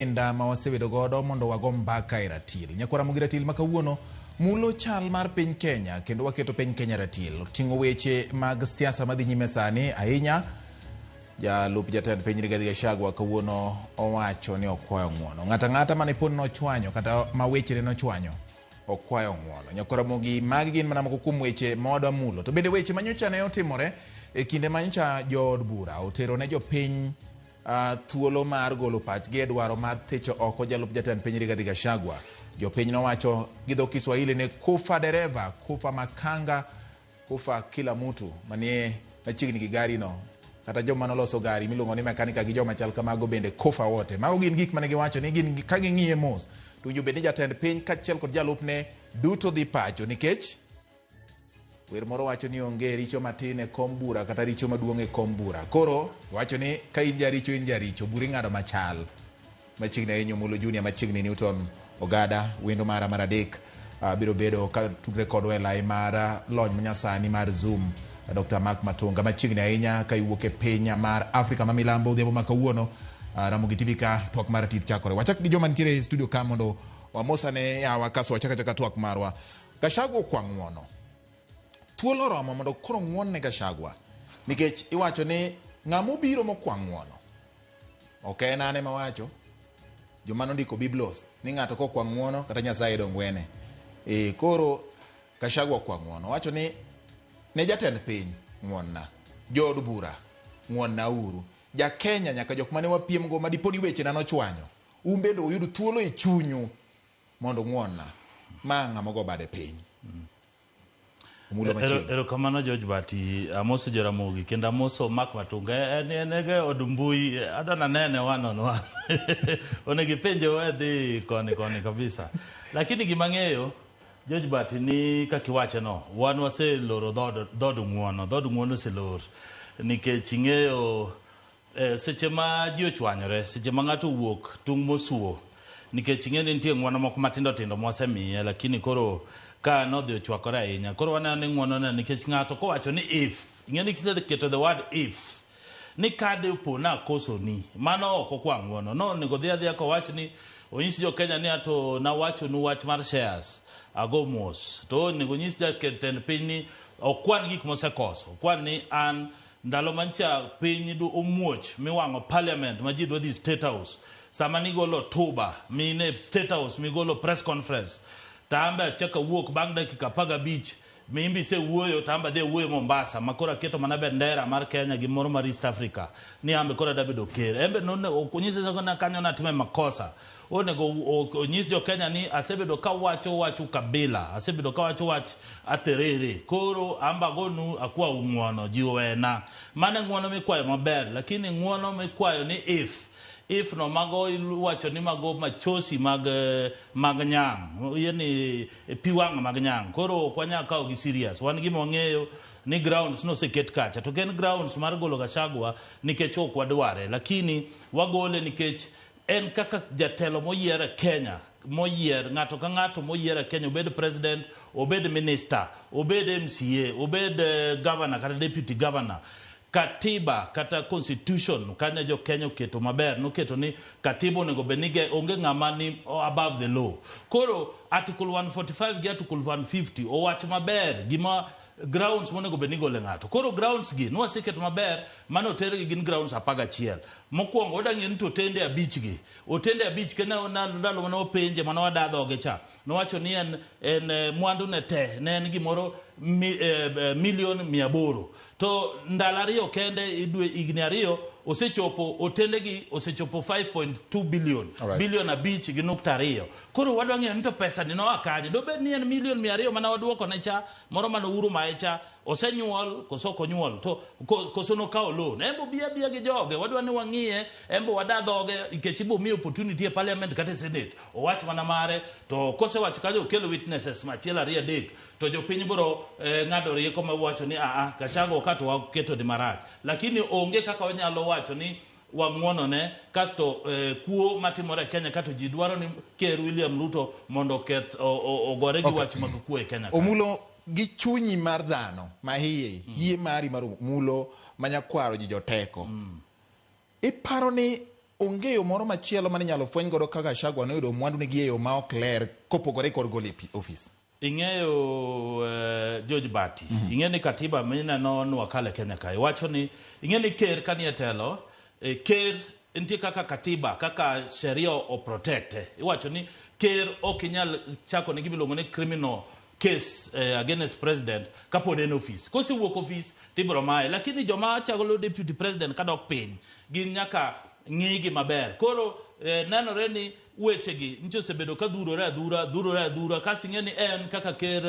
Kinda ma wasebedo godo mondo wago mbaka e ratil. Nyakwar Ramogi ratil ma kawuono mulo chal mar piny Kenya kendo waketo piny Kenya ratil. Oting'o weche mag siasa madhi nyime sani ahinya. Jalup jatend piny Rigathi Gachagua kawuono owacho ni okwayo ng'uono. Ng'ato ang'ata mane pod nochwanyo kata ma wechene nochwanyo okwayo ng'uono. Nyakwar Ramogi magi gin mana moko kuom weche ma wadwa mulo. To bende weche manyocha ne otimore e kinde manyocha jood bura otero ne jopiny uh, thuolo mar golo pachgi e dwaro mar thicho oko jalup jatend piny Rigathi Gachagua. Jopiny nowacho gi dho Kiswahili ni kufa dereva, kufa makanga, kufa kila mtu manie machiegni gi gari no kata joma noloso gari miluongo ni mekanika gi joma chal kamago bende kufa wote. Mago gin gik mane giwacho ni gin ka ging'iye mos to winjo bed ni jatend piny kaachiel kod jalupne duto dhi pacho nikech Wer moro wacho ni onge richo matin e kom bura kata richo maduong' e kom bura. Koro wacho ni ka in jaricho in jaricho, bura ing'ado machal. Machiegni ahinya Omulo Junior, machiegni Newton Ogada, wendo mara mar adek uh, biro bedo ka tudre kodwa e lai mar ah, lony manyasani mar Zoom. Dr. Mark Matunga machiegni ahinya ka iwuok e piny mar Afrika ma milambo odhiambo ma kawuono. Uh, Ramogi TV ka twak mar tit chakore. Wachak gi joma nitiere e studio ka mondo wamosane yawa kaso wachak achaka twak marwa. Gachagua okwa ng'uono. Thuolo oromo mondo koro ng'uon ne Gachagua. Nikech iwacho ni ng'ama obiro mokwa ng'uono. Ok en an ema wacho. Joma nondiko Biblos ni ng'ato kokwa ng'uono kata Nyasaye dong wene. E, koro Gachagua okwa ng'uono. Owacho ni ne jatend piny ng'uonna. Jood bura ng'uonna uru. Ja Kenya nyaka jok mane wapiemgo ma dipo ni wechena nochwanyo. Un bende uyud thuolo e chunyu mondo ung'wonna. Ma ng'ama ogo bade piny. Omulo machiegni. Erokamano George Bati, amoso Jaramogi kendo amoso Mark Matunga. En en e od mbui, adwa nanene one on one. Onego ipenje we dhi koni koni kabisa. Lakini gima ang'eyo George Bati ni kaka iwache no, wan waseloro dhood dhood ng'uono, dhood ng'uono oselor nikech ing'eyo Eh, seche ma ji ochwanyore, seche ma ng'ato owuok tung' mosuo, nikech ing'e ni nitie ng'wono moko matindo tindo mwasemiye, lakini koro ka nodhi ochwakore ahinya, koro waneno ni ng'wono ne nikech ng'ato kowacho ni if, ing'e ni kiseketo the word if, ni ka de opo na akosoni, mano ok okwa ng'wono. No onego dhi adhiya kowach ni onyis jo Kenya ni ato nawachonu wach mar shares, ago mos. To onego onyis jatend piny ni okwan gik mosekoso, okwan ni an Ndalo mancha piny du omuoch miwang'o parliament ma ji dwa dhi state house. Sama nigolo hotuba mine state house migolo press conference to an be achako awuok bang' dakika 15 mi imbe isewuoyo to an be adhi awuoyo Mombasa ma koro aketo mana bendera mar Kenya gi moro mar East Africa ni an be koro adwa bedo ker. En be nonego onyise ni kanyo natime makosa. Onego onyis jo Kenya ni asebedo kawacho wach ukabila, asebedo kawacho wach aterere, koro amba agonu akwau ng'uono, ji owena. Mano e ng'uono mikwayo maber, lakini ng'uono mikwayo ni if, if no mago iwacho ni mago machosi mag, mag nyang', yani pi wang' mag nyang'. Koro ok wanyal kawo gi serious. Wan gima wang'eyo ni grounds noseket kacha, to ok en grounds mar golo Gachagua nikech ok wadware, lakini wagole nikech En kaka jatelo moyier e Kenya, moyier, ng'ato ka ng'ato moyier e Kenya, obed president, obed minister, obed MCA, obed eh, governor kata deputy governor, katiba kata constitution kane jo Kenya oketo maber noketo ni katiba onego bed ni onge ng'ama ni above the law. Koro article 145 gi article 150 owacho maber gima grounds monego bed ni igole ng'ato. Koro grounds gi nwaseketo maber mane otergi gin grounds 11. Mokwongo wadwa ng'eyo ni to otende abich gi. Otende abich kendo ndalo mane wapenje mane wada dhoge cha, nowacho ni en, en eh, mwandu ne te ne en gimoro mi, eh, eh, milion 800. To ndalo ariyo kende idwe higni ariyo osechopo otende gi osechopo 5.2 billion. Alright. Bilion 5.2. Koro wadwa ng'eyo ni to pesa ni noa kanye. Dobed ni en milion 200 mane waduoko ne cha, moro mane Uhuru maye cha, osenyuol koso ok onyuol to koso nokawo loan. En bo bi abiya gi joge, wadwa ni wang'iye, en bo wada dhoge nikech ibo miye opportunity e parliament kata e senate. Owach mana mare to kosewacho kanyo okel witnesses achiel ariyo adek to jopiny biro eh, ng'ado rieko ma wacho ni aa Gachagua ka to waketo ni marach. Lakini onge kaka wanyalo wacho ni wang'uonone kasto eh, kuo matimore e Kenya ka to ji dwaro ni Ker William Ruto mondo oketh ogore gi Okay. wach mag kuo e Kenya ka. Omulo gi chunyi mar dhano ma iye, yie mari mar omulo ma nyakwaro ji joteko. Iparo ni Onge yo moro machielo mane inyalo fweny godo kaka Gachagua noyudo mwandu negi e yo ma ok ler kopogore kod golo e ofis. Ing'eyo George Bati, ing'e ni katiba mineno ni wakale Kenya kae wacho ni ing'e ni ker kanie telo ker nitie kaka katiba kaka sheria o protect iwacho ni ker ok inyal chako ne gima iluongo ni criminal case against president kapod en ofis. Kosewuok ofis tibiro maye, lakini joma chalo deputy president kadok piny gin nyaka ng'igi maber. Koro nenore ni wechegi nyicha osebedo ka dhurore adhura, dhurore adhura, kasto ing'e ni en kaka ker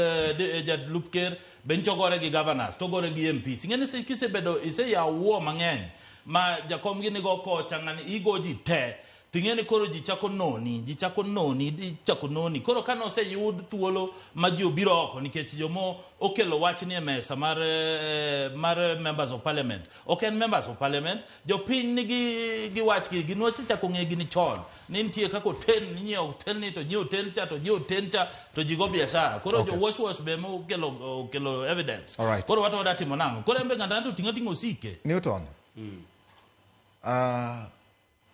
jalup ker be nyicha ogore gi governors to ogore gi MPs. Ing'e ni kisebedo iseyawo wuo mang'eny ma jakom gi nigo kocha ng'ani igo ji te to ing'e ni koro ji chako noni, ji chako noni, ji chako noni. Koro kane oseyud thuolo ma ji obiro oko nikech jomo okelo wachni e mesa mar mar members of parliament ok en members of parliament, jopiny nigi gi wachgi gin wasechako ng'e gini chon ni nitie kaka otel ninyiewo otel ni to nyiewo otel cha to nyiewo otel cha to ji go biashara koro jo wash wash be mokelo okelo evidence. Alright. Koro wato wada timo nang'o? Koro en be ng'ato ang'ato oting'o ating'a osike. Newton.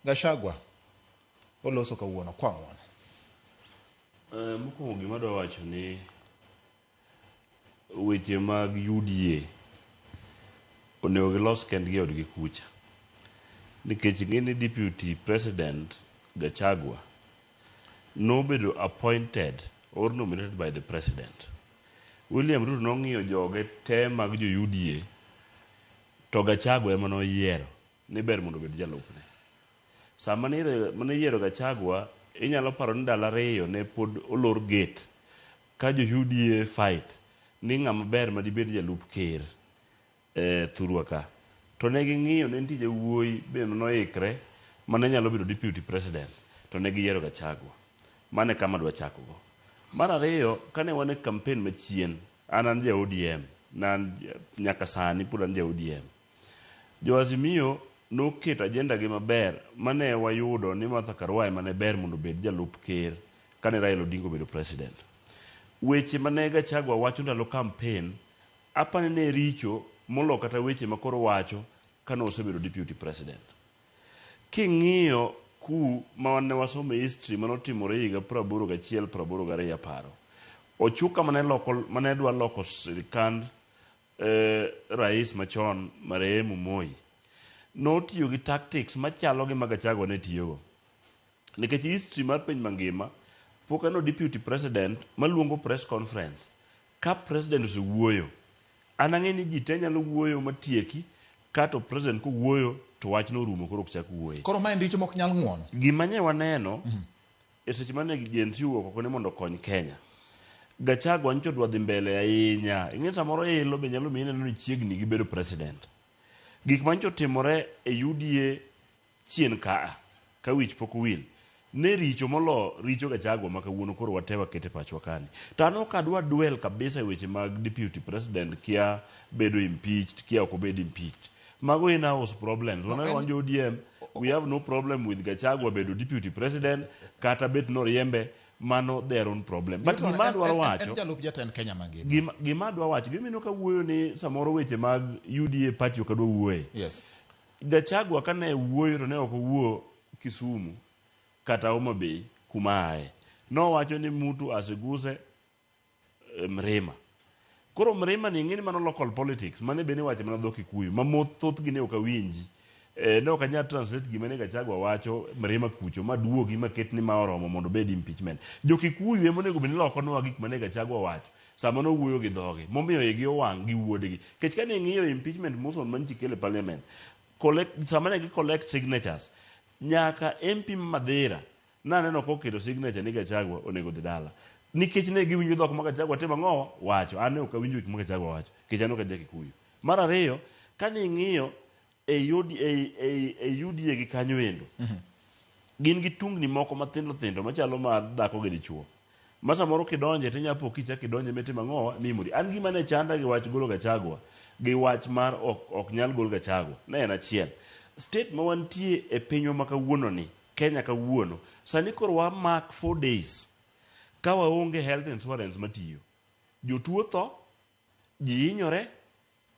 Gachagua oloso kawuono kwa ng'uono. Mokwongo gima adwa wacho ni weche mag UDA onego gilos kendgi e odgi kucha. Nikech ing'e ni Deputy President Gachagua nobedo appointed or nominated by the President. William Ruto nong'iyo joge te mag jo UDA to Gachagua ema noyiero ni ber mondo obed jalupne. Sama mane iyiero Gachagua, inyalo paro ni ndalo ariyo ne pod olor gate ka jo UDA fight ni ng'ama ber madibed jalup ker thurwa ka. To ne ging'iyo ne nitie jawuoyi be manoikre mane nyalo bedo deputy president to ne giyiero Gachagua. Mano e kama adwa chako go. Mar ariyo, kane wan e campaign machien, an an ja ODM, na an nyaka sani pod an ja ODM. Jo Azimio noketo agenda gi maber mane wayudo ni Martha Karua ema ne ber mondo obed jalup ker kane Raila Odinga obedo president. Weche mane Gachagua wacho ndalo campaign apani ne richo molo kata weche ma koro wacho kane osebedo deputy president. King'iyo ku ma ne wasomo e history manotimore higa 81 82 aparo. Ochuka mane loko mane dwa loko sirikand rais machon marehemu Moi notiyo gi tactics machalo gi ma Gachagua ne tiyogo. Nikech history mar piny mangima pok aneno deputy president maluongo press conference ka president osewuoyo. An ang'e ni ji te nyalo wuoyo matieki kato president kowuoyo to wachno orumo koro ok chak wuoye. Koro ma en richo mok nyal ng'uon. Gima nye waneno e seche mane Gen Z owuok oko ni mondo okony Kenya. Gachagua nyocha odwa dhi mbele ahinya. Ing'e samoro ilo be nyalo miyi ineno ni chiegni gi bedo president. Gik manyocha otimore e UDA chien kaa ka wich pok owil ne richo molo richo Gachagua ma kawuono koro wate wakete pachwa kani. To an ok adwa dwell kabisa e weche mag deputy president kia bedo impeached kia ok obed impeached. Mago in house problems. No, Waneno wan jo ODM, we have no problem with Gachagua bedo deputy president kata bet noriembe mano their own problem. But Newton, gima adwaro en wacho jalup jatend Kenya mangima. gima adwa wacho gima ka wuoyo ni samoro weche mag UDA party ok adwa wuoye. Yes. Gachagua kane wuoyo to ne ok owuo Kisumu kata Homa Bay kuma aye. Nowacho ni mtu asiguse mrima. Koro mrima ni ing'e ni mano local politics mane be niwacho mana dho Kikuyu ma thothgi ne ok awinji. Ne ok anyal translate gima ne Gachagua wacho mrima kucho maduogi maket ni ma oromo mondo obed impeachment. Jo Kikuyu ema onego bed ni lokonwa gik mane Gachagua wacho sama nowuoyo gi dhogi momiyo igi owang' gi wuodgi. Nikech kane ing'iyo impeachment motion manyicha ikelo e parliament, sama ne gi collect signatures, nyaka MP ma Mathira naneno koketo signature ni Gachagua onego dhi dala. Nikech ne giwinjo dhok ma Gachagua timo ang'o? Wacho. An ne ok awinjo gik ma Gachagua wacho nikech an ok aja Kikuyu. Mar ariyo, kane ing'iyo e UDA gi kanyo endo, gin gi tungni moko mathindo thindo machalo mar dhako gi dichuo. Ma samoro kidonje to inyalo po kichako idonje mitimo ang'o mimori. An gima ne chanda gi wach golo Gachagua gi wach mar ok nyal gol Gachagua ne en achiel. State ma wantie e pinywa ma kawuono ni, Kenya kawuono, sani koro wa mark 4 days ka waonge health insurance matiyo. Jotuo tho, ji hinyore,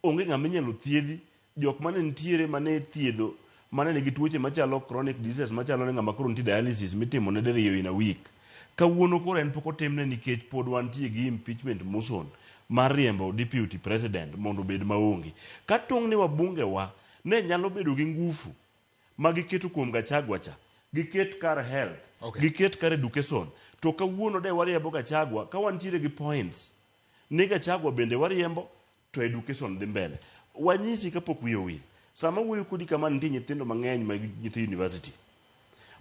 onge ng'ama inyalo thiedhi, jok mane nitiere mane thiedho mane nigi tuoche machalo chronic diseases machalo ni ng'ama koro nitie dialysis mitimo ne diriyo in a week. Kawuono koro en pok otimne nikech pod wantie gi impeachment motion mar riembo deputy president mondo obed maonge. Ka tong' ni wabunge wa ne nyalo bedo gi ngufu ma giketo kuom Gachagua cha, giket kar health, giket kar education, to kawuono de wariembo Gachagua ka wantiere gi points ni Gachagua bende wariembo to education dhi mbele. Wanyisi kapok wiye owil. Sama wuoyo kodi kama nitie nyithindo mang'eny ma nyithi university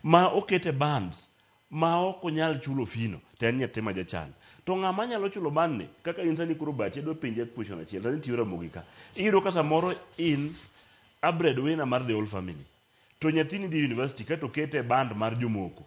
ma okete bands ma ok onyal chulo fino to en nyathi ma jachan. To ng'ama nyalo chulo band ni kaka in sani koro Bahati adwa penji question achiel sani tiyo Ramogi ka. Iyudo ka samoro in a breadwinner mar the whole family to nyathini dhi university kato okete e band mar jomoko.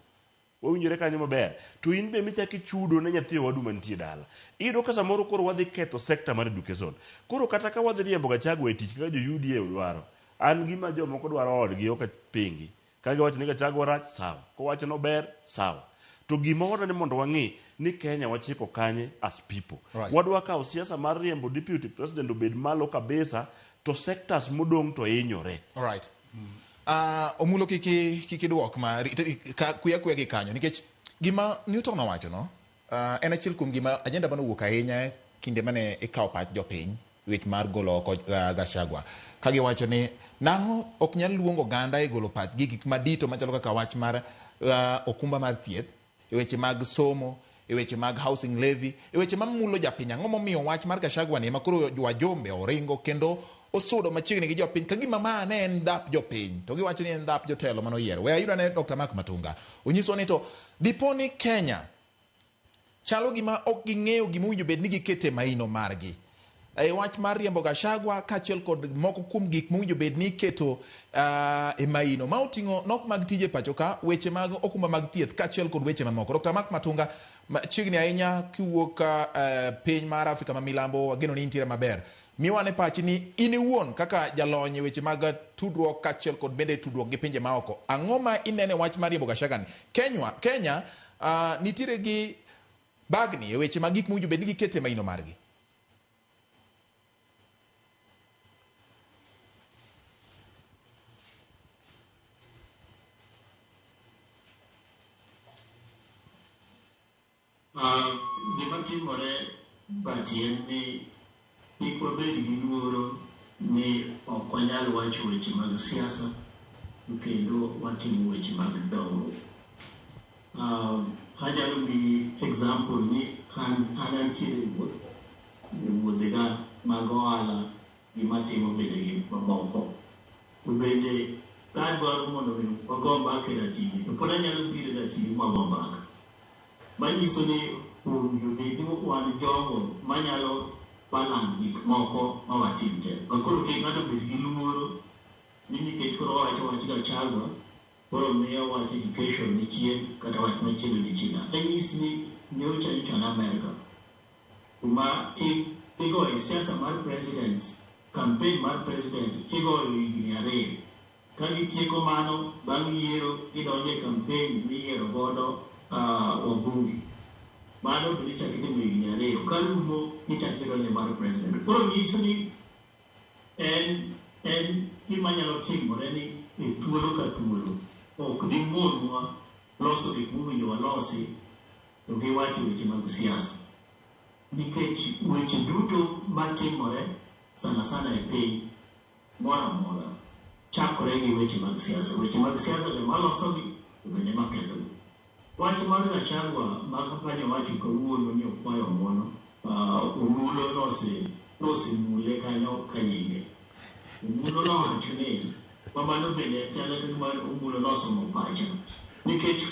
Wawinjore kanyo maber? To in be michak ichudo ne nyathi owadu mantie dala. Iyudo ka samoro koro wadhi ketho sector mar education. Koro kata ka wadhi riembo Gachagua e tich kaka jo UDA dwaro, an gima jomoko dwaro odgi ok apingi. Ka giwacho ni Gachagua rach, sawa. Kowacho ni ober, sawa. To gima wadwa ni mondo wang'i ni Kenya wachiko kanye as people. Wadwa kawo siasa mar riembo deputy president obed malo kabisa to sectors modong' to hinyore. Alright. Omulo kiki kiki duok ma ka kuya kuya gi kanyo nikech gima Newton owacho no en achiel kuom gima agenda mane owuok ahinya kinde mane ikawo pach jopiny wech mar golo oko Gachagua ka giwacho ni nang'o ok nyal luongo oganda e golo pachgi gik madito machalo kaka wach mar okumba mar thieth e weche mag somo, e weche mag housing levy, e weche mamulo japiny. Ang'o momiyo wach mar Gachagua ni ema koro wajumbe oringo kendo osudo machiegni gi jopiny ka gima ma ne en dhap jopiny to giwacho ni en dhap jotelo mane oyiero. We ayud ane Dr. Mark Matunga onyiswa ni to dipo ni Kenya chalo gima ok ging'eyo gima owinjo bed ni gikete maino margi e wach mar riembo Gachagua kaachiel kod moko kuom gik mowinjo bed ni iketo e maino ma oting'o nok mag tije pacho ka, weche mag okumba mag thieth kaachiel kod weche mamoko. Dr. Mark Matunga, machiegni ahinya kiwuok piny mar Afrika ma milambo, wageno ni intiere maber. Miwa ne pachi ni in iwuon kaka jalony e weche mag tudruok kaachiel kod bende tudruok gi pinje maoko. Ang'o ma inene wach mar riembo Gachagua ni? Kenya nitiere gi bagni e weche mag gik mowinjo bed ni gikete maino margi. Gima timore Bahati en ni kik wabed gi luoro ni ok wanyal wacho weche mag siasa to kendo watimo weche mag dongruok. Anyalo miyi example ni an antiere e wuoth, e wuodhega mag ohala gima timo bende gi mamoko. To bende ka adwaro mondo mi wago mbaka e ratili, to pod anyalo biro e ratili mago mbaka. Manyiso ni owinjo bed ni wan jogo manyalo balance gik moko ma watim te. Ma koro kik ng'ato bed gi luoro ni nikech koro wawacho wach Gachagua, koro miyo wach education ni chien kata wach machielo ni chien. Anyis ni nyocha nyocha na Amerika kuma igoyo siasa mar president, campaign mar president igoyo higni 2. Ka gitieko mano, bang' yiero gidonjo e campaign miyiero godo wabunge. Mano bende ichako itimo higni 2. Ka rumo gichako gidonjo mar president. Koro nyiso ni en gima nyalo timore ni e thuolo ka thuolo ok dimonwa loso gik mowinjo walosi to giwacho weche mag siasa. Nikech weche duto matimore sana sana e piny moro amora chakore gi weche mag siasa. Weche mag siasa joma losogi to bende makethogi. Wach mar Gachagua ma kaka nyowacho kawuono ni okwayo ng'uono, Omulo nosemule kanyo ka nyinge. Omulo nowacho ni mano bende chalo ka gima Omulo nosomo pacha. Nikech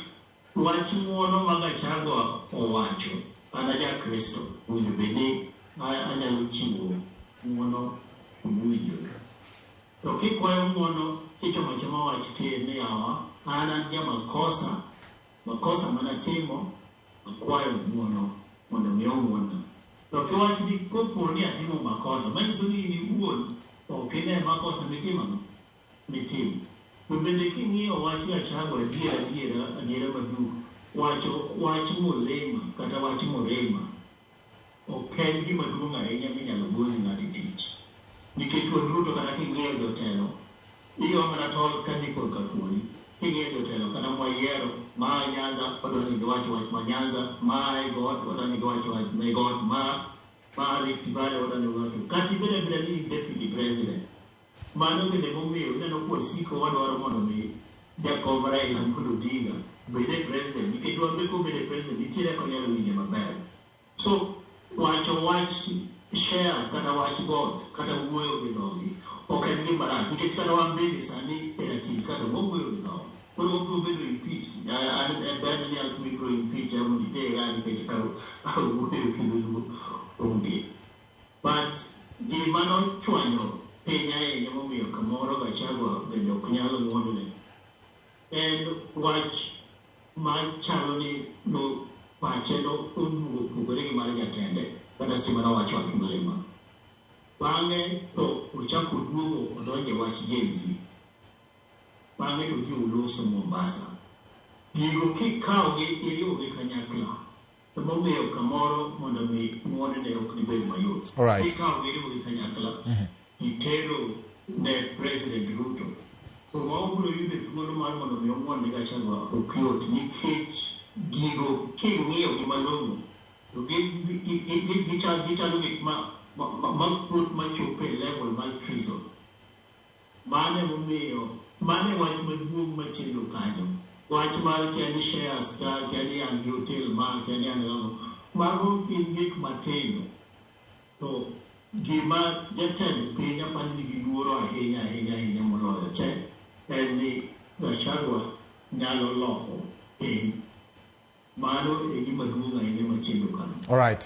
wach ng'uono ma Gachagua owacho, an aja Kristo, owinjo bed ni anyalo chiwo ng'uono mowinjore. To kikwayo ng'uono, ichomo achoma wach tir ni yawa, an jamakosa, makosa manatimo, akwayo ng'uono mondo mi ong'uonna. To kiwach ni kopo ni atimo makosa, manyiso ni in iwuon ok ine makosa mitimo mitimo. To bende king'iyo wach Gachagua adiera maduong', wacho wach molema kata wach morema ok en gima duong' ahinya minyalo gol ng'ato e tich. Nikech waduto kata king'iyo jotelo, Iyo mana tol ka ni korka kori. King'iyo jotelo kata mwayiero ma Nyanza wadwa ni giwach wach ma Nyanza, ma e got wadwa ni giwach wach ma e got, ma Rift Valley wadwa ni giwach. Kata ibed abeda ni deputy president. Mano bende momiyo ineno kwasiko wadwaro mondo mi jakom Raila Amolo Odinga obed e president nikech wan be kobedo e president nitiere kaka onyalo winje maber. So wacho wach shares kata wach got kata wuoyo gi dhogi ok en gima rach nikech kata wan bende sani e ratil ka dong wawuoyo gi dhogi. Koro wabiro bedo impeach. An ber ni ibiro impeach mondo itera nikech awuoyo gi dholuo onge. But gima nochwanyo piny ahinya momiyo kamoro Gachagua bende ok nyal ng'wonone en wach machalo ni no pache no oduogo opogore gi mar jatende kata seche mane owacho wach mlima. Bang'e to ochako oduogo odonjo e wach Gen Z. Bang'e to odhi oloso Mombasa. Gigo kikawogi iriwogi kanyakla emomiyo kamoro mondo mi ng'wonone ok dibed mayot. Kikawogi iriwogi kanyakla itero ne President Ruto to ma obiro yudo thuolo mar mondo mi ong'won ne Gachagua ok yot nikech gigo king'iyo gi malong'o to gichalo gik ma kuot machopo e level mar treason. Mano emomiyo mano e wach maduong' machendo kanyo. Wach mar kia ni shares ka, kia ni an gi hotel ma, kia ni an ang'o. Mago gin gik matindo. To gima jatend piny apani nigi luoro ahinya ahinya ahinya moloyo te en ni Gachagua nyalo loko piny. Mano e gima duong' ahinya machendo kanyo.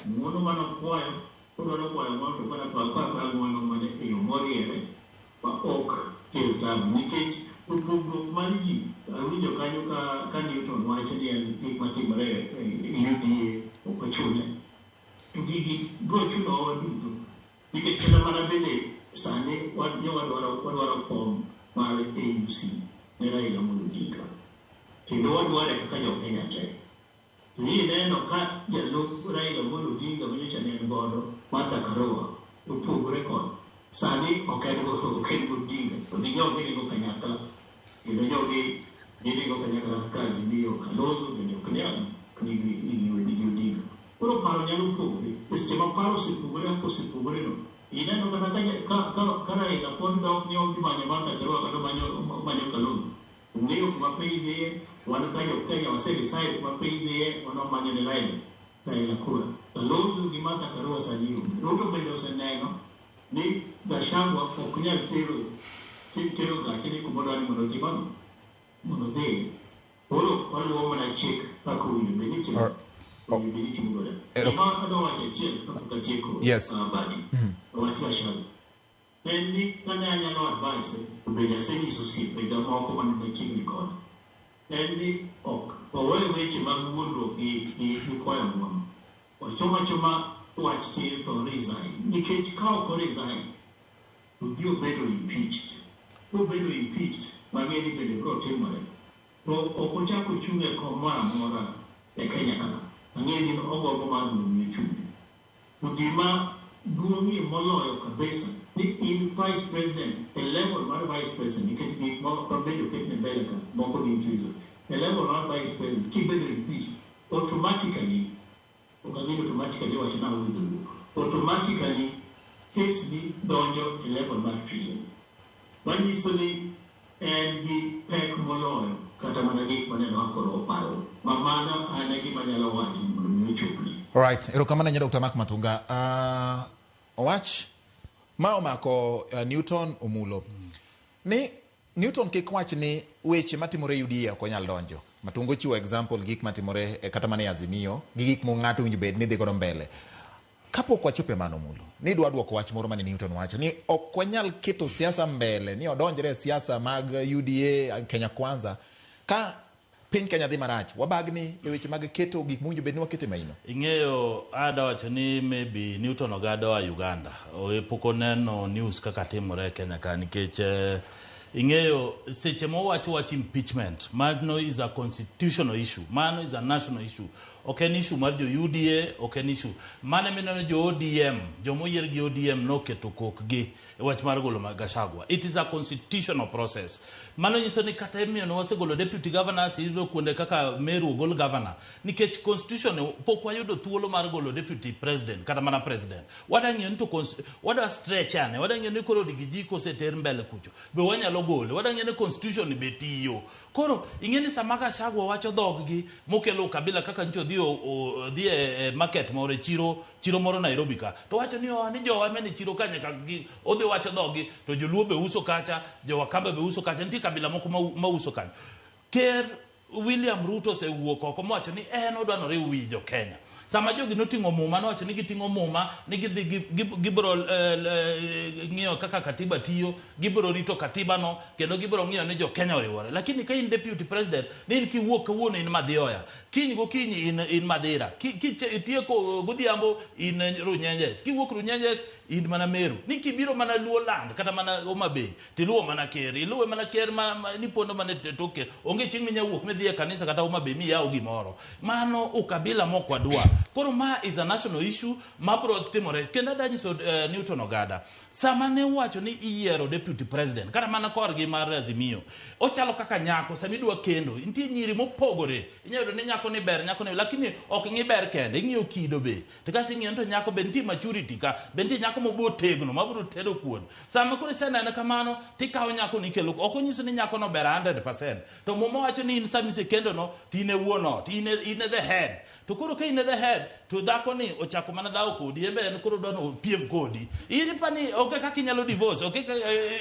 Ng'uono manokwayo, kodwaro kwayo ng'uono to kata kwayo akwaya ng'uono mana e yo moriere ma ok kel tabu nikech pogruok mar ji awinjo kanyo ka Newton wacho ni en gik matimore e UDA ok ochune to gigi biro chunowa waduto nikech kata mana bende sani wadwaro kom mar AUC ne Raila Amolo Odinga kendo wadware kaka jo Kenya te. To ineno ka jalup Raila Amolo Odinga manyocha ne en godo Martha Karua opogore kode sani ok en go Odinga to gi jogi ringo kanyakla kendo jogi giringo kanyakla kaka Azimio Kalonzo bende ok nyal nigi Odinga. Koro paro nyalo pogore e seche ma paro osepogore kaka osepogore no ineno kata ka Raila pod dok ni odhi manyo Martha Karua kata manyo Kalonzo ong'eyo kuma piny dhiye wan ka jo Kenya wase decide kuma piny dhiye wan wamanyo ne Raila kura. Kalonzo gi Martha Karua sani onge. Ruto bende oseneno ni Gachagua ok nyal tero gache ni kuma odwaro ni mondo otim ang'o? Mondo odhiye. Koro waluwo mana chik kaka owinjo bed ni itimo. Owinjo bed ni itimo godo. Gima adwa wacho achiel kapok atieko Bati. Wach Gachagua. En ni kane anyalo advise to bende asenyiso osiepega moko man machiegni koda. En ni ok wawe weche mag wuondruok gi kwayo ng'uono. Ochom achoma wach tir to resign. Nikech ka ok o resign to odhi obedo impeached. Kobedo impeached, mang'e ni bende biro timore. To ok ochak ochung' e kom moro amora e Kenya ka. Ang'e ni ogombo mar mondo mi ochung'. To gima duong'ie moloyo kabisa ni in vice president e level mar vice president nikech gik mabende oketne mbele ka moko gin treason. E level mar vice president kibedo impeached automatically ok ang'e ni automatically wacho nang'o gi dholuo. Automatically case ni donjo e level mar treason. Manyiso ni en gi pek moloyo kata mana gik maneno koro oparo. Ma mano an e gima anyalo wacho mondo mi ochopni. Alright, erokamano ahinya Dr. Mark Matunga. Wach ma omako Newton Omulo ni Newton kik wach ni weche matimore e UDA ok onyal donjo. Matunga ochiwo example gik matimore kata mana e Azimio gi gik ma ng'ato owinjo bed ni dhi godo mbele. Kapok wachopo e mano Omulo, ni dwa duoko wach moro mane Newton wacho ni ok wanyal keto siasa mbele ni odonjre e siasa mag UDA Kenya Kwanza ka piny Kenya dhi marach wabagni e weche mag keto gik mowinjo bed ni waketo e maino. Ing'eyo ada wacho ni maybe Newton Ogada oa Uganda. Pok oneno news kaka timore e Kenya ka nikech Ing'eyo seche mowacho wach impeachment, mano is a constitutional issue, mano is a national issue. Ok en issue mar jo UDA, ok en issue. Mano emineno jo ODM, jomoyier gi ODM noketo kokgi e wach mar golo Gachagua. It is a constitutional process. Mano nyiso ni kata imiyo ne wasegolo deputy governors, iyudo kuonde kaka Meru ogol governor. Nikech constitution pok wayudo thuolo mar golo deputy president kata mana president. Wadwa ng'iyo ni to wadwa stretch ane, wadwa ng'iyo ni koro Rigiji koseter mbele kucho, be wanyalo gole, wadwa ng'iyo ni constitution be tiyo. Koro ing'e ni sama Gachagua wacho dhog-gi mokelo ukabila kaka nyocha odhi odhi e market moro e chiro chiro moro Nairobi ka to wacho ni oh, ni jowa mane chiro ka nyaka gi odhi wacho dhog-gi to joluo be uso kacha, jo Wakamba be uso kacha, nitie kabila moko ma uso kanyo. Ker William Ruto osewuok oko mowacho ni en odwa noriw wi jo Kenya. Sama jogi noting'o muma nowacho ni giting'o muma ni gidhi gibiro ng'iyo kaka katiba tiyo, gibiro rito katiba no kendo gibiro ng'iyo ni jo Kenya oriwore. Lakini ka in deputy president ni in kiwuok kawuono in Mathioya, kiny gokinyi in Madira, itieko godhiambo in Runyenjes, kiwuok Runyenjes in mana Meru. Ni kibiro mana Luo land kata mana Homa Bay tiluwo mana ker, iluwe mana ker ma nipondo mana e tok ker. Onge chieng' minya wuok midhi e kanisa kata Homa Bay miyaw gimoro. Mano ukabila mok wadwar. Koro ma is a national issue ma bro timore. Kendo adwa nyiso Newton Ogada, sama ne uwacho ni iyiero deputy president kata mana korgi mar Azimio, ochalo kaka nyako sama idwa kendo, nitie nyiri mopogore. Inyalo yudo ni nyako ni ber, nyako ni, lakini ok ng'i ber kende, ing'iyo kido be. To kasi ing'iyo ni to nyako be nitie maturity ka, be nitie nyako mabo tegno, mabiro tedo kuon. Sama koro isenene kamano, tikawo nyako ni ikelo. Ok onyiso ni nyako no ber 100%. To muma wacho ni in sama isekendo no, to in e wuon ot, in e the head. To koro ka in e the head, to dhako ni ochako mana dhawo kodi, en be en koro odwa ni opiem kodi. In ipa ni onge kaka inyalo divorce, onge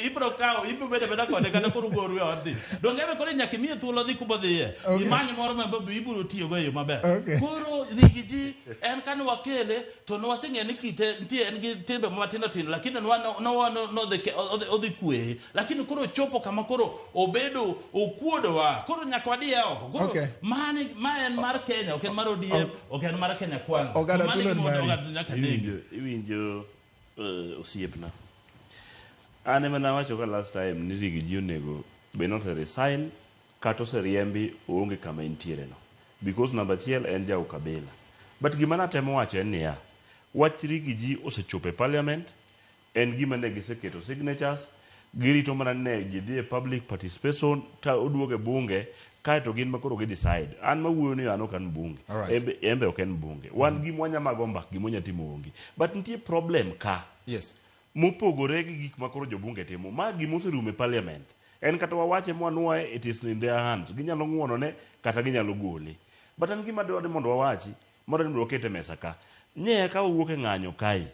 ibiro kawo, ibiro bedo abeda kode kata koro ugoru e odni. Donge en be koro nyaka imiye thuolo odhi kuma odhiye. Imany moro ma be ibiro tiyogo e yo maber. Koro Rigiji en kane wakele to ne waseng'eyo ni kite nitie en gi timbe matindo tindo lakini odhi kweye. Lakini koro ochopo kama koro obedo okuodowa. Koro nyaka wadiye oko. Koro mani ma en mar Kenya, ok en mar ODM, ok en mar Kenya Kwanza. Oganda Mano thuolo gima mari. oganda nyaka negi. Iwinjo osiepna. An ema nawacho ka last time ni Rigiji onego bed ni ose resign kata oseriembi oonge kama entiere no. Because number achiel en ja ukabila. But gima natemo wacho en niya, wach Rigiji osechopo e parliament, en gima ne giseketo signatures, girito mana ne ji dhi e public participation ta oduogo e bunge kaeto gin ma koro gi decide. An mawuoyo ni an ok an mbunge. Embe ok en mbunge. Wan gima wanya mago mbaka, gima wanya timo onge. But nitie problem ka. Mopogore gi gik ma koro jobunge timo. Ma gima oserumo e parliament. En kata wawache mwanuoye, it is in their hands. Ginyalo ng'uonone kata ginyalo gole. But an gima dwaro ni mondo wawachi, mondo ni wakete e mesa ka. Nye ka wawuok e ng'anyo kae,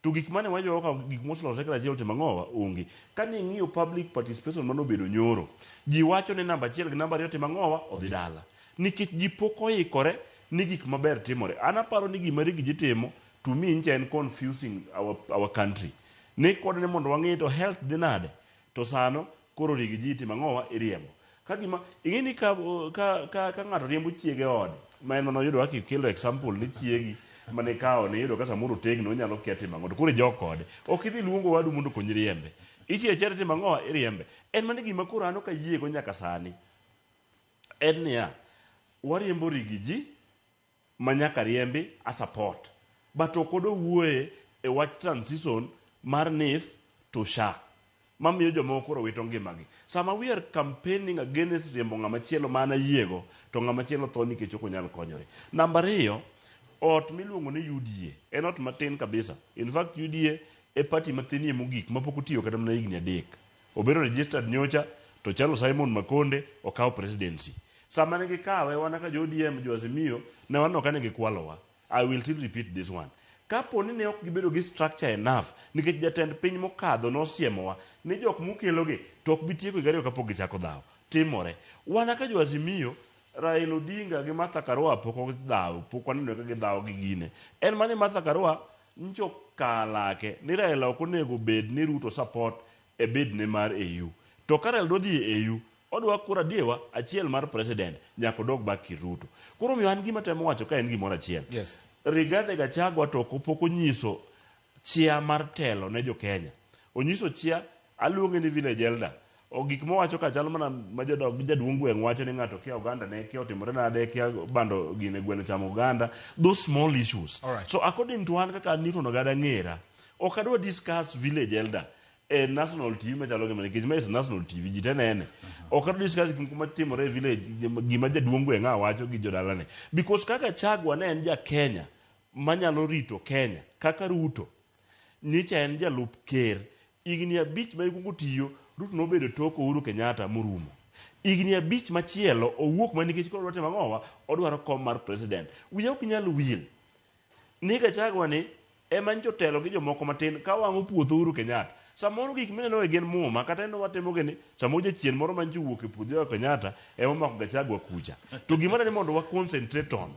to gik mane waywago ka gik moselosore kata achiel otimo ang'owa onge. Kane ing'iyo public participation manobedo nyoro, ji wacho ni namba achiel gi namba ariyo otimo ang'owa odhi dala. Nikech ji pok oikore ni gik maber timore. An aparo ni gima Rigiji timo to me ncha en confusing our country. Ni kod ni mondo wang'i to health dhi nade, to sano koro Rigiji itimo ang'owa iriembo. Ka gima ing'e ni ka ng'ato riembo chiege ode, ma en noyudo kaka ikelo example ni chiegi mane ikawo ne iyudo ka samoro otegno onyalo kia timo ang'o to koro ijok kode. Ok idhi luongo wadu mondo okonyi riembe. Ichiero achiera timo ang'owa iriembe. En mana gima koro an ok ayiego nyaka sani. En niya, wariembo Rigiji ma nyaka riembi a support. But ok odwa wuoye e wach transition mar NHIF to SHA. Mamiyo jomoko koro wito ngimagi. Sama we are campaigning against riembo ng'ama chielo ma an ayiego, to ng'ama chielo tho nikech ok onyal konyore. Namba ariyo, ot miluongo ni UDA en ot matin kabisa. In fact UDA e party mathinie mogik mapok otiyo kata mana higni 3. Obedo registered nyocha to Charles Simon Makonde okawo presidency. Sama ne gikawe wan kaka jo ODM jo Azimio ne waneno ka ne gikwalowa. I will still repeat this one. Kapo ni ne ok gibedo gi structure enough nikech jatend piny mokadho nosiemowa ni jok mukelogi to ok bi tieko higa ariyo kapok gichako dhawo. Timore. Wan kaka jo Azimio, Raila Odinga gi Martha Karua pok odhawo, pok waneno ka gidhawo gi gine. En mana ni Martha Karua ncho kalake ni Raila ok onego bed ni Ruto support e bid ne mar AU. To ka Raila dwa dhi e AU, odwa kura diewa achiel mar president nyaka odog back ir Ruto. Koro omiyo an gima temo wacho ka en gimoro achiel. Rigathi Gachagua to pok onyiso chia mar telo ne jo Kenya. Onyiso chia, aluonge ni village elder. O gik mowacho ka chalo mana ma jodog jaduong' gweng' wacho ni ng'ato kia oganda ne kia otimore nade kia bando gine gweno chamo oganda those small issues. Alright. So according to an kaka Newton Ogada ng'era ok adwa discuss village elder e national TV machalo gima nikech ma is national TV ji te nene. Ok adwa discuss gik moko matimore e village gima jaduong' gweng' a wacho gi jodalane because kaka Gachagua ne en ja Kenya manyalo rito Kenya kaka Ruto nyicha en jalup ker higni 5 ma ikuongo tiyo Ruto nobedo tok Uhuru Kenyatta morumo higni 5 machielo owuok ma nikech koro odwa timo ang'owa odwaro kom mar president wiya ok nyal wil ni Gachagua ni ema nyocha otelo gi jomoko matin ka wang'o puoth Uhuru Kenyatta samoro gik mineno e gin muma kata en watimo gini samoro jachien moro manyocha owuok e puodho Jomo Kenyatta ema omako Gachagua kucha to gima dani mondo wa concentrate on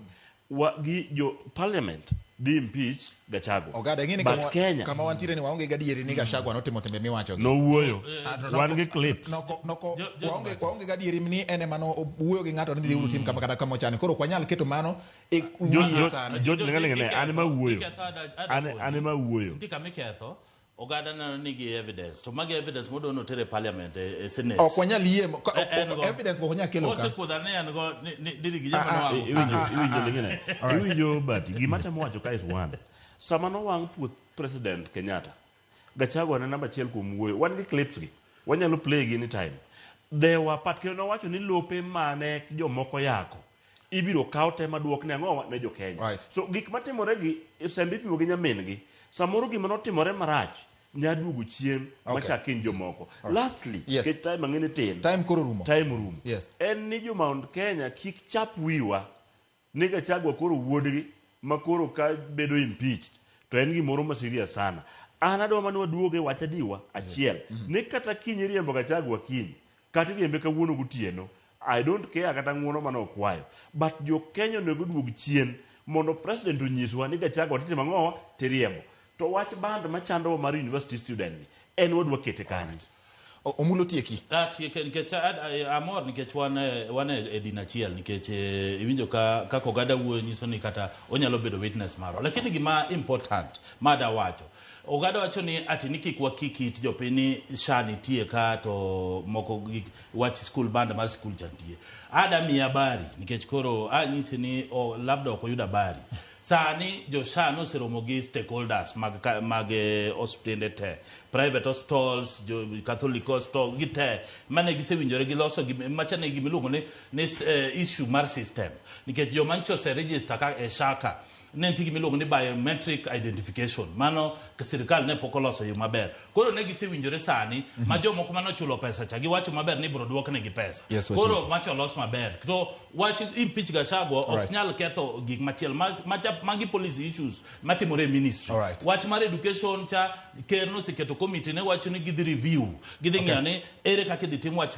wa gi jo parliament dhi impeach Gachagua Ogada ing'e ni but kama, Kenya kama wantiere ni waonge gadieri ni Gachagua notimo timbe miwacho gi. nowuoyo Ah, no, wan gi clips noko Jo- waonge gadieri ni en ema nowuoyo gi ng'ato ni dhiuru tim kama kata kama ochane koro ok wanyal keto mano e wiye sani. George Lengalenga ne an ema wuoyo Iketho ada kodi. an ema wuoyo Nitie kama iketho oganda neno ni gi evidence to magi evidence modwa notere e parliament e senate. Ok wanyal yie En go. evidence go ok wanyal kelo ka. Osekuodha ni en go ni gi Ah, jama ah, nowang'o. Iwinjo ling'ine iwinjo bati gima temo wacho ka is one sama nowang' puoth president Kenyatta Gachagua ne namba achiel kuom wuoyo wan gi clips gi wanyalo play gi anytime there were part kendo nowacho ni lope mane jomoko yako ibiro kaw te maduok ne ang'owa ne jo Kenya Right. so gik matimore gi sembe ipimo gi nyamin gi samoro gima notimore marach nya duogo chien Okay. machak kiny jomoko lastly Yes. nikech time ang'e ni tin Time koro rumo. time rumo Yes. en ni jo Mount Kenya kik chap wiwa ni Gachagua koro wuodgi ma koro ka bedo impeached to en gimoro ma serious sana an adwa mana waduoge wach adiwa achiel ni kata kiny iriembo Gachagua kiny kata iriembe kawuono gotieno I don't care kata ng'uono mane okwayo but jo Kenya onego duog chien mondo president onyiswa ni Gachagua titimo ang'owa tiriembo to wach band machandowa mar university student ni en wadwa kete kanyo Omulo tieki. Tieke nikech amor nikech wan e din achiel nikech iwinjo ka kaka oganda wuoyo nyiso ni kata onyalo bedo witness marwa lakini gima important ma wacho oganda wacho ni ati ni kik wakik it jopiny ni SHA nitie ka to moko gik wach school band mar school cha nitie ada miya habari nikech koro anyisi ni labda ok oyud habari sani jo SHA noseromo gi stakeholders mag osiptende te private hospitals jo Catholic hospital gi te mane gisewinjore giloso machane gimiluongo ni issue mar system nikech joma nyocha ose register ka e SHA ka ne nitie gimiluongo ni biometric identification mano sirikal ne pok oloso yo maber koro ne gisewinjore sani ma jomoko mane ochulo pesa cha giwacho maber ni ibiro duoknegi pesa Yes, koro macho olos maber to wach impeach Gachagua ok Alright. nyal ketho gik machielo magi policy issues matimore e ministry Alright. wach mar education cha ker noseketo committee ne wacho ni gidhi review gidhi ng'iyo ni ere kaka idhi tim wach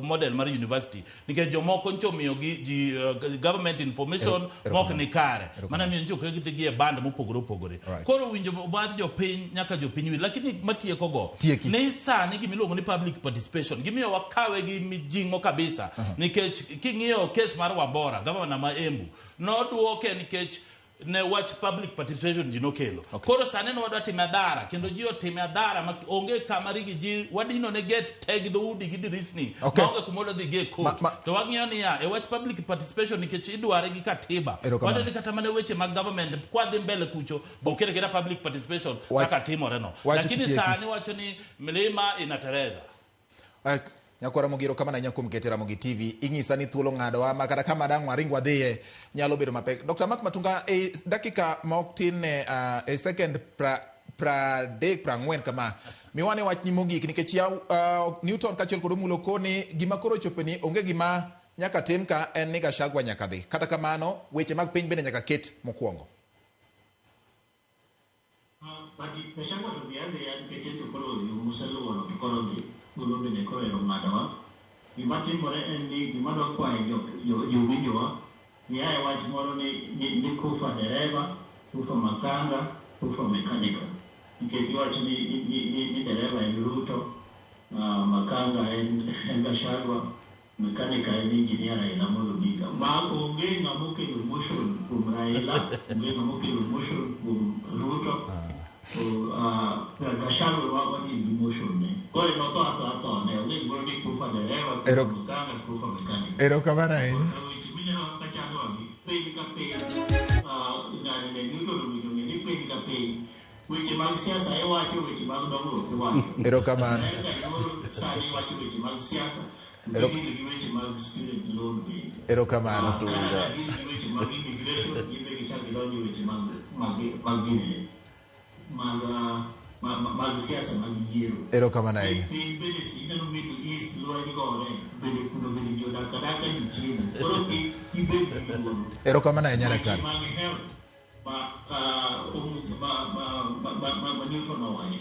model mar university nikech jomoko ncho omiyo gi ji government information mok ni kare mana miyo ncho oketgi e band mopogore opogore Alright. koro winjo mar jopiny nyaka jopiny winj lakini matieko go Tieki. ni sani gimiluongo ni public participation gimiyo wakawe gi mijing'o kabisa nikech king'iyo case mar Wambora gavana ma Embu noduoke nikech ne wach public participation ji nokelo koro sani ne wadwa time adhara kendo ji otime adhara ma onge kama rigi ji wadino ne gate te gi dhoudi gi dirisni Okay. maonge kuma odwa dhi gi e court to wang'iyo niya e wach public participation nikech idware gi katiba Erokamano. wacho ni kata mana weche mag government kwadhi mbele kucho bo ket aketa public participation kaka timore no Wach lakini kitieki. sani wacho ni mlima inatereza. Alright. Nyakwara Ramogi erokamano ahinya kuom kete Ramogi TV. Ing'isa ni thuolo ng'adowa ma kata kama dang' waring wadhiye nyalo bedo mapek. Dr. Mark Matunga e dakika ma ok tin ne e second 30 40 kama miwane wach ni mogik nikech yaw Newton kaachiel kod Omulo koni gima koro chope ni onge gima nyaka tim ka en ni Gachagua nyaka dhi. Kata kamano weche mag piny bende nyaka ket mokwongo. But Gachagua to dhi adhiya nikech en to koro yo moseluwono to koro dhi thuolo bende koro ero ng'adowa. Gima timore en ni gima dwa kwayo jowinjowa giaye wach moro ni kufa dereva, kufa makanga, kufa mekanika. Nikech iwacho ni dereva en Ruto, makanga en Gachagua, mekanika en engineer Raila Amolo Odinga. Ma onge ng'ama okelo motion kuom Raila, onge ng'ama okelo motion kuom Ruto. To Gachagua wa deal gi motion ne. Koro notho atho atho ne onge gimoro ni kufa dereva, kufa mechanic, kufa mechanic. Erokamano ahinya. Weche mineno ka chandogi piny ka piny, ng'ani ne Newton owinjo ng'e ni piny ka piny weche mag siasa iwacho, weche mag dongruok iwacho. Erokamano. Amerika nyoro sani wacho weche mag siasa, to gidil gi weche mag student loan bende. Erokamano. Canada deal gi weche mag immigration, gin be gichak gidonjo e weche mag mag mag ginene mag mag siasa mag yiero. Erokamano ahinya. Piny bende ineno Middle East lweny gore, bende kuno bende ji odak adaka ji chiemo. Koro kik ibed gi luoro. Erokamano ahinya Weche daktari. mag health ma ma Newton owacho.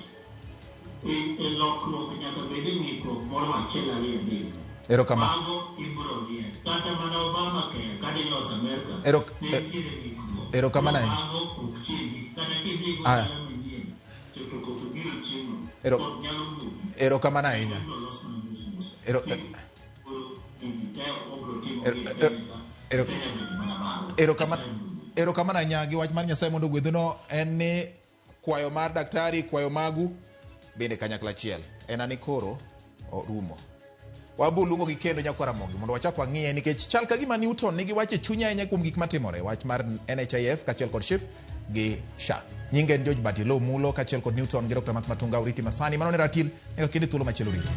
E lokruok nyaka bed e ng'ikruok moro achiel ariyo adek. Erokamano. Mago ibiro riek. Kata mana Obamacare ka dilos Amerka, ne nitiere ng'ikruok. Erokamano ahinya. Mago ok chenji. Kata kidhi go Aya. dala manyien, to koth obiro chieng'no, koth nyalo goyi. Erokamano ahinya. Ibiro los mana mos mos. Koro gigi te obiro timo gi e Kenya ka. Kenya bende mana malo. Erokamano. Nyasaye mondo Erokamano ahinya gi wach mar Nyasaye mondo ogwedhuno en ni kwayo mar daktari, kwayo magu bende kanyakla achiel. En ani koro orumo. Wabiro luongo gi kendo nyakwar Ramogi mondo wachak wang'iye nikech chal ka gima Newton nigi wach e chunye ahinya kuom gik matimore. Wach mar NHIF kaachiel kod SHIF gi SHA. Nyinge en George Batilo Mulo kaachiel kod Newton gi Dr. Mark Matunga Oriti Masani. Mano ne ratil nyaka kendo e thuolo machielo oriti.